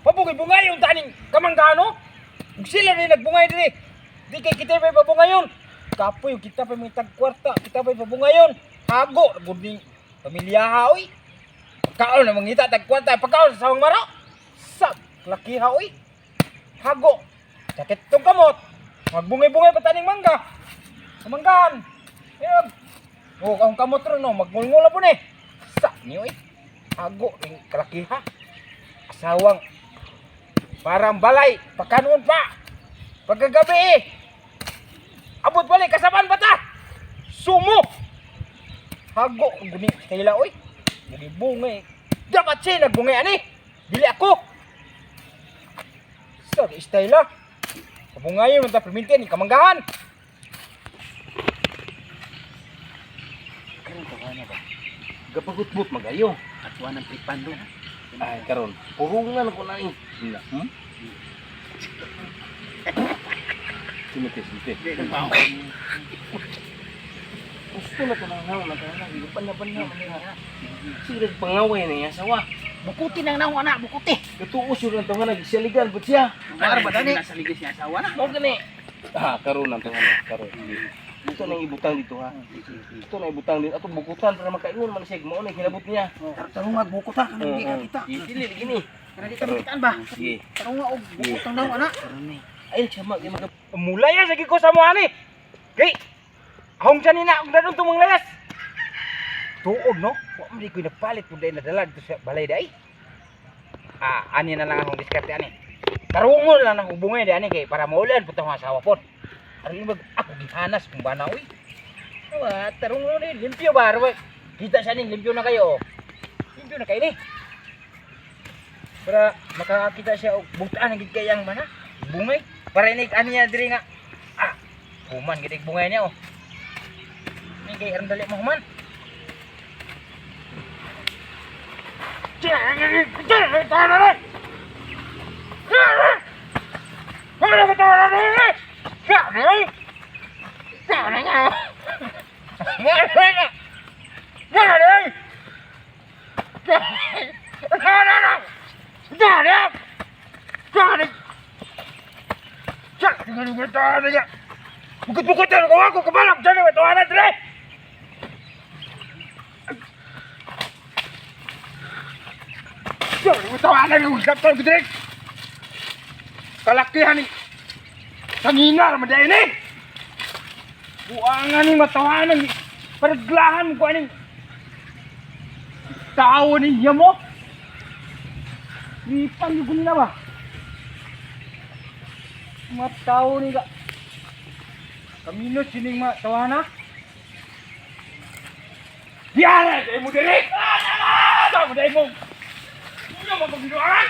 Pabungay-bungay yung taning kamanggano. Ug sila rin nagbungay diri. Di kay kita pa'y pabungayon. Kapoy, kita pa'y mga tagkwarta, kita pa'y pabungayon. Hago, gud ning pamilya ha, oy. Pagkaon na mangita tagkwarta, pagkaon sa sawang maro. Sa laki ha, oy. Hago. Sakit tong kamot. Magbungay-bungay pa taning mangga. Kamanggaan. Ayun. Oh, ang kamot ron no, magngulngul na po ni. Sa ni oy. Hago ning kalakiha. Asawang parang balay, pagkanuon pa. Pagkagabi eh. Abot balik kasaban pa ta. Sumo. Hago guni kaila oy. Bungay-bungay. Dapat siya nagbungay ani. Dili ako. Sa style ah. Pabungayon man ta perminti ni kamanggahan. Karon ka na ba? Gapagutbot magayo. Atuan ng tripando. Ay karon, purungan ko na eh. Hmm? Sumite, sumite. Gusto na ko nang hawa na tayo. Pan na man niya. Sira pangaway na niya sawa. Bukuti nang naong anak, bukuti. Katuos yun ang tangan nagsaligan pud siya. Para ba dani? Nasa ligis niya asawa na. Mao gani. Ah, karon ang tangan karon. Ito nang ibutang dito ha. Ito na ibutang dito. Ato bukutan para makaingon man siya mao na hinabot niya. Tarungag bukot ha, kanang di ka kita. Dili gini. Kanang di ka makitaan ba? Sige. Tarunga og bukot ang naong anak. Ay, sama kay maga Mulayas lagi ko sa mo ani. Kay ahong siya nina og dadon tumong layas. Tuod no? Wa man di ko napalit pud dahil nadala dito sa balay dai. Ah, ani na lang akong diskarte ani. Tarungon lang akong bungay di ani kay para maulan pud tong asawa pod. Aron mag ako gihanas kung bana oy. Wa tarungon ni limpyo ba Arwa? Kita siya ning limpyo na kayo. Oh. Limpyo na kayo ni. Para makakita siya og butaan ang gid kayang mana. Bungay. Para ini ani niya diri nga. Ah, human gid bungay niya oh. Ni kay aron dali mo human. Bukod-bukod na ko ako kabalak dyan ang tawanan dire. Tawanan yung usap ko dire. Kalakihan ni Tangina raman dahil ni. Buangan ni matawanan ni. Paraglahan mo ko aning tao niya mo. Ripan yung nila ba? Matao ni ka. Kamino sining matawana? Diara kay mo diri. Ah, mo dai mo. Ano mo pagbinuangan?